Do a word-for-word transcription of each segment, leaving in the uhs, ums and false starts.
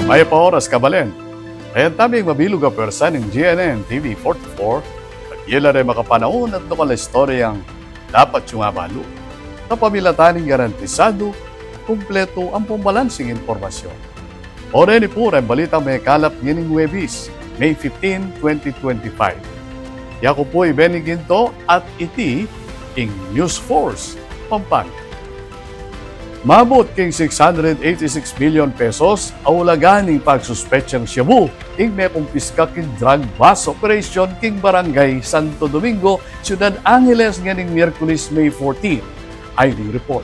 Mayap a oras, kabalen. Ayan taming mabilug a pwersa ning G N N T V forty-four, at yela reng makapanaun at lokal a istoryang dapat yung abalu. Kapamilatan ning garantisadu, kumpletu ampong balansing impormasyon. O reni pu reng balitang mekalap ngening Huwebes, May fifteen, twenty twenty-five. Yaku pu i Benny Ginto at iti ing News Force Pampanga. Mabut king six hundred eighty-six million pesos a ulaga ning pagsuspetsang shabu ing mekumpiska king drug bust operation king Barangay Santo Domingo, Ciudad Angeles, ngening Miyerkules, May fourteen. Ay ning report.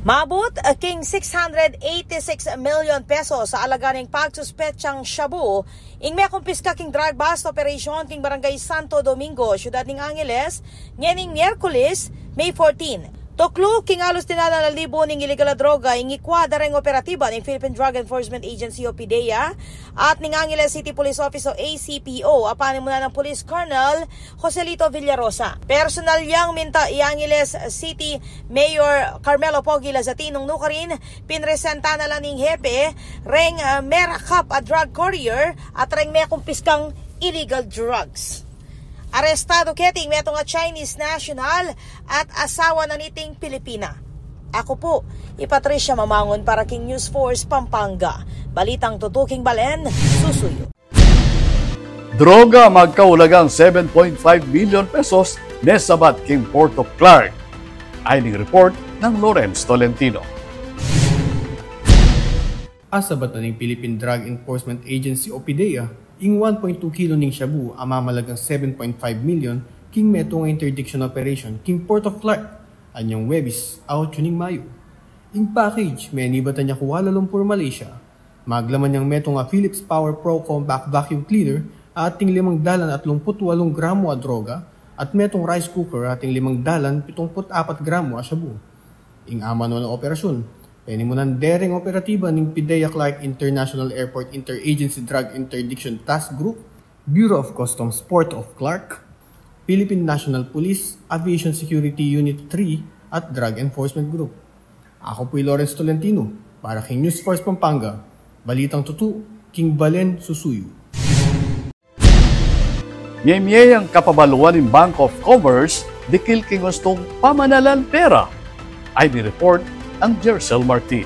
Mabut, uh, king six hundred eighty-six million pesos a alaga ning pagsuspetsang shabu ing mekumpiska king drug bust operation king Barangay Santo Domingo, Ciudad ning Angeles, ngening Miyerkules, May fourteen. Tuklu king alus tinalan a libu ning iligal a droga ing ikwa da reng operatiba ning Philippine Drug Enforcement Agency o PDEA at ning Angeles City Police Office o A C P O a panimunan nang Police Colonel Joselito Villarosa. Personal yang minta i Angeles City Mayor Carmelo Pogi Lazatin nung nukarin, pinresenta na la ning hepe reng, ah, merakap a drug courier at reng mekumpiskang illegal drugs. Arestadu keti ing metung a Chinese national at asawa na niting Pilipina. Aku pu i Patricia Mamangun para king News Force Pampanga. Balitang tutuking balen, susuyu. Droga magkaulagang seven point five million pesos nesabat king Port of Clark. Ay ning report nang Lawrence Tolentino. Asabat na ning Philippine Drug Enforcement Agency o PDEA ing one point two kilo ning shabu a mamalagang seven point five million king metung a interdiction operation king Port of Clark anyang Huwebes, autsu ning Mayo. Ing package menibatan ya Kuala Lumpur, Malaysia. Maglaman yang metung a Philips Power Pro Compact Vacuum Cleaner ating limang dalan atlungput walung gramo a droga at metung rice cooker ating limang dalan pitungput apat gramo a shabu. Ing amanual a operasyun penimunan dereng operatiba ning PDEA Clark International Airport Interagency Drug Interdiction Task Group, Bureau of Customs Port of Clark, Philippine National Police Aviation Security Unit three at Drug Enforcement Group. Aku pu i Lawrence Tolentino para king News Force Pampanga, balitang tutu king balen, susuyu. Mie-mie yang kapabaluan ning Bank of Commerce dikil king ustung pamanalan pera. Ay ning report nang Jercel Martin.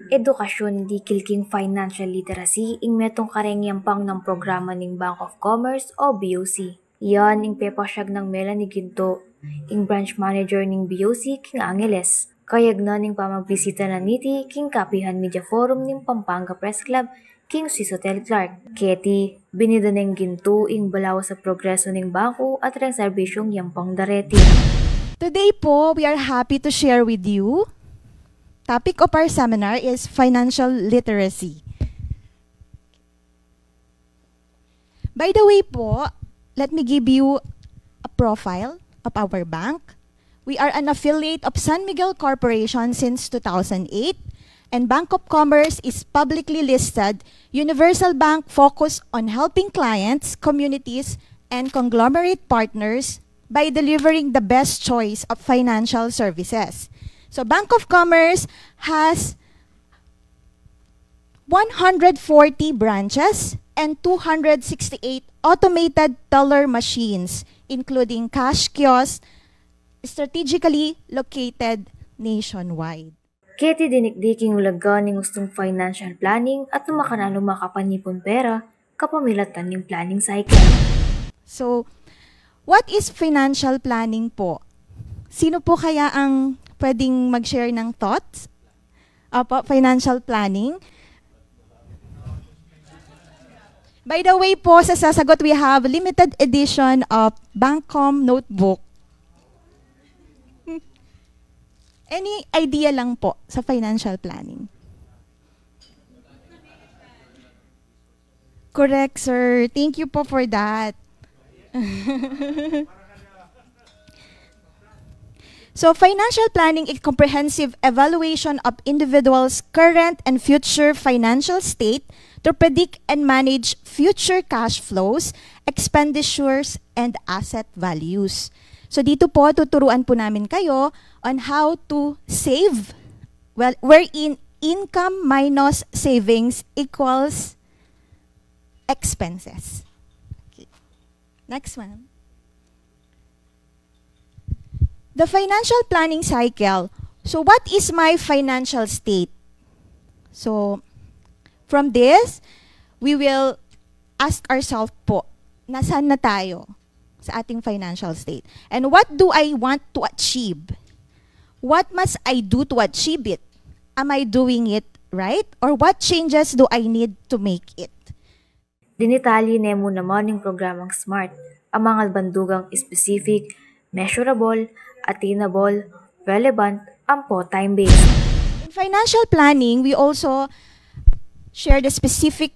Edukasyun dikil king financial literacy ing metung kareng yampang nang programa ning Bank of Commerce o B O C. Yan ing pepasyag nang Melanie Ginto, ing branch manager ning B O C king Angeles. Kayagnan ning pamagbisita na niti king Kapihan Media Forum ning Pampanga Press Club king Swiss Hotel Clark. Keti, binida neng Ginto ing balaus a progresu ning bangku at reng serbisyung yampang dareti. Today po, we are happy to share with you. Topic of our seminar is financial literacy. By the way po, let me give you a profile of our bank. We are an affiliate of San Miguel Corporation since two thousand eight, and Bank of Commerce is publicly listed universal bank focused on helping clients, communities, and conglomerate partners by delivering the best choice of financial services. So Bank of Commerce has one hundred forty branches and two hundred sixty-eight automated teller machines, including cash kiosks, strategically located nationwide. Keti dinikdik ing ulaga ning ustung financial planning at nung makananu makapanipun pera, kapamilatan ning planning cycle. So, what is financial planning po? Sino po kaya ang pwedeng mag-share ng thoughts? Opo, financial planning. By the way po, sa sasagot, we have limited edition of Bancom notebook. Any idea lang po sa financial planning? Correct, sir. Thank you po for that. So, financial planning is comprehensive evaluation of individuals' current and future financial state to predict and manage future cash flows, expenditures, and asset values. So, dito po, tuturuan po namin kayo on how to save Well, wherein income minus savings equals expenses. Okay. Next one. The financial planning cycle. So, what is my financial state? So, from this, we will ask ourselves po, nasan na tayo sa ating financial state? And what do I want to achieve? What must I do to achieve it? Am I doing it right? Or what changes do I need to make it? Dinitalye ne mu naman ning programang SMART, a mangalbandugang specific, measurable, attainable, relevant, ampo time-based. In financial planning, we also share the specific,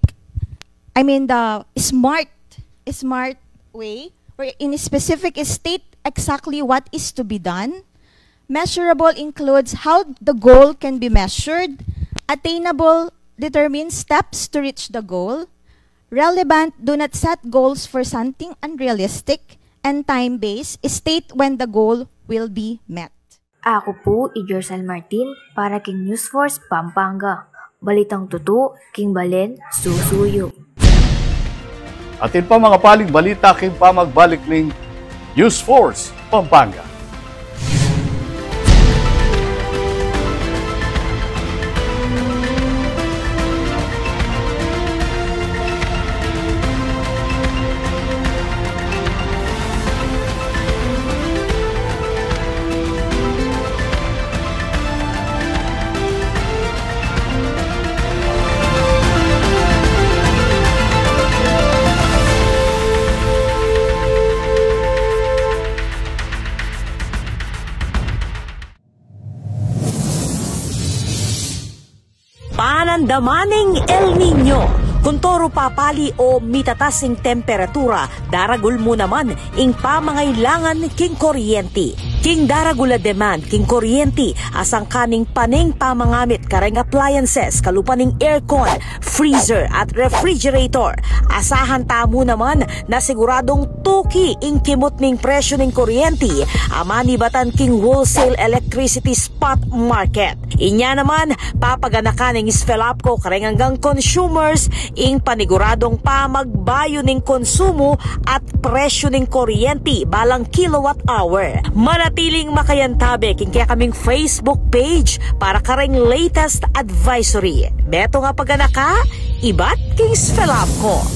I mean, the SMART, SMART way, where in specific is state exactly what is to be done. Measurable includes how the goal can be measured. Attainable determines steps to reach the goal. Relevant, do not set goals for something unrealistic. And time-based, state when the goal will be met. Aku pu i Jercel Martin para king News Force Pampanga. Balitang tutu king balen susuyu. Atin pa, mga paling balita king pamagbalik ning News Force Pampanga. Panandaman ning El Niño. Kuntoru papali o mitatas ing temperatura, daragul mu naman ing pamangailangan king kuryenti. King daragul a demand king kuryenti, asangkan ning pane ing pamangamit kareng appliances, kalupa ning aircon, freezer at refrigerator. Asahan tamu naman na siguradung tuki ing kimut ning presyu ning kuryenti a manibatan king wholesale electricity spot market. Inya naman, papaganakan ning SFELAPCO kareng anggang consumers ing paniguradung pamagbayu ning konsumu at presyu ning kuryenti balang kilowatt hour. Manatiling makayantabe king kekaming Facebook page para kareng latest advisory. Metung a paganaka ibat king SFELAPCO.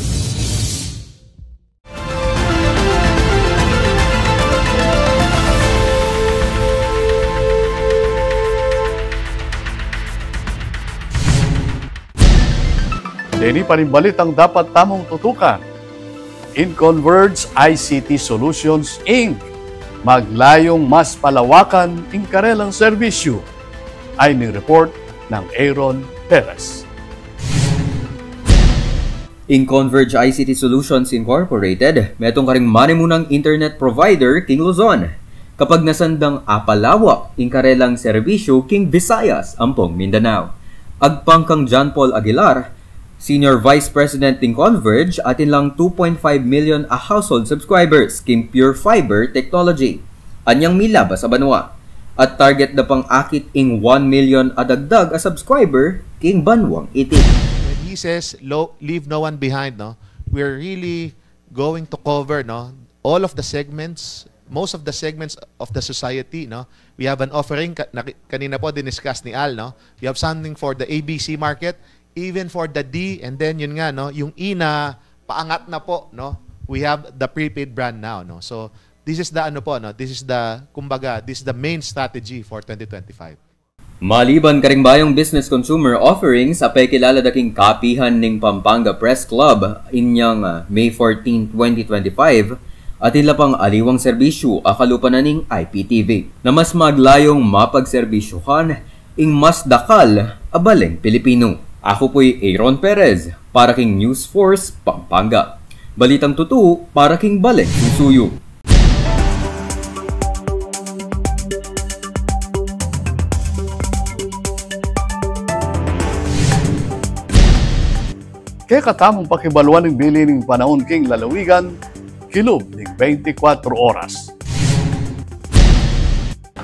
Deni pa ring balitang dapat tamung tutukan. In Converge I C T Solutions, Inc, maglayung mas palawakan ing karelang serbisyu. Ay ning report nang Aaron Perez. Ing Converge I C T Solutions Incorporated, metung karing manimunang internet provider king Luzon. Kapagnasan dang apalawak ing karelang serbisyu king Visayas ampong Mindanao. Agpang kang John Paul Aguilar, Senior Vice President ning Converge, atin lang two point five million a household subscribers king PureFibre technology anyang milabas a banwa. At target da pang akit ing one million a dagdag a subscriber king banwang iti. When he says, "Lo-, leave no one behind," no, we're really going to cover, no, all of the segments, most of the segments of the society, no. We have an offering, ka-, na-, kanina po diniscuss ni Al, no. We have something for the A B C market, even for the D, and then yun nga, no, yung E na paangat na po, no. We have the prepaid brand now, no. So, this is the, ano po, no, this is the, kumbaga, this is the main strategy for twenty twenty-five. Maliban karing bayung business consumer offerings a pekilala da king kapihan ning Pampanga Press Club inyang, ah, May fourteen, twenty twenty-five, atin la pang aliwang serbisyu a kalupa na ning I P T V na mas maglayung mapagserbisyuhan ing mas dakal a baleng Pilipino. Aku pu'y Aaron Perez para king News Force Pampanga. Balitang tutu para king baleng susuyu. Kekatamung pakibaluan ing bili ning panaun king lalawigan, kilub ning beintikwatro oras.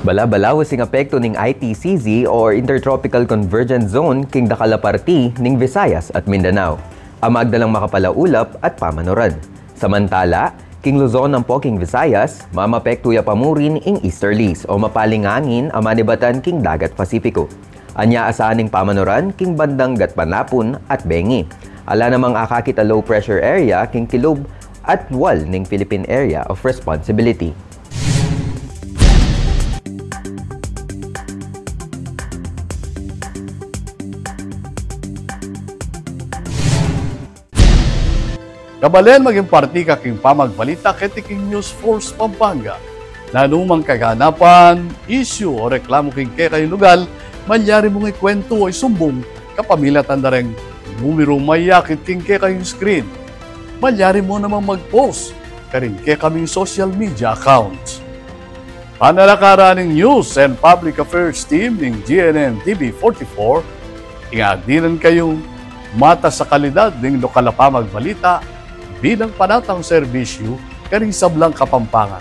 Bala-balaus ing apektu ning I T C Z or Intertropical Convergence Zone king dakal a parti ning Visayas at Mindanao, a magdalang makapalaulap at pamanuran. Samantala, king Luzon ampo king Visayas, mamapektu ya pa murin ing easterlies o mapaling angin a manibatan king dagat Pasipiko. Anya asahan ing pamanuran king bandang gatpanapun at bengi. Ala namang akakit a low pressure area king kilub at wal ning Philippine Area of Responsibility. Kabalen, maging parti ka king pamagbalita keti king News Force Pampanga. Nanumang kaganapan, issue o reklamu king kekayung lugal, malyari mung ikuwentu o isumbung kapamilatan da reng numeru mayakit king kekayung screen. Malyari mu namang mag-post karing kekaming social media accounts. Panalakaran ning News and Public Affairs Team ning G N N T V forty-four, ing adinan kayung matas a kalidad ning lokal a pamagbalita bilang panatang serbisyu karing sablang Kapampangan.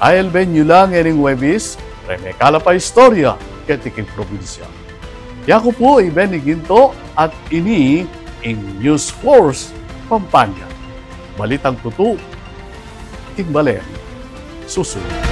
Ailben yu la ngeni ring Huwebes, reng mekalap a istorya keti king probinsya. Yaku pu i Benny Ginto at ini ing News Force Pampanga. Balitang tutu king balen. Susunod.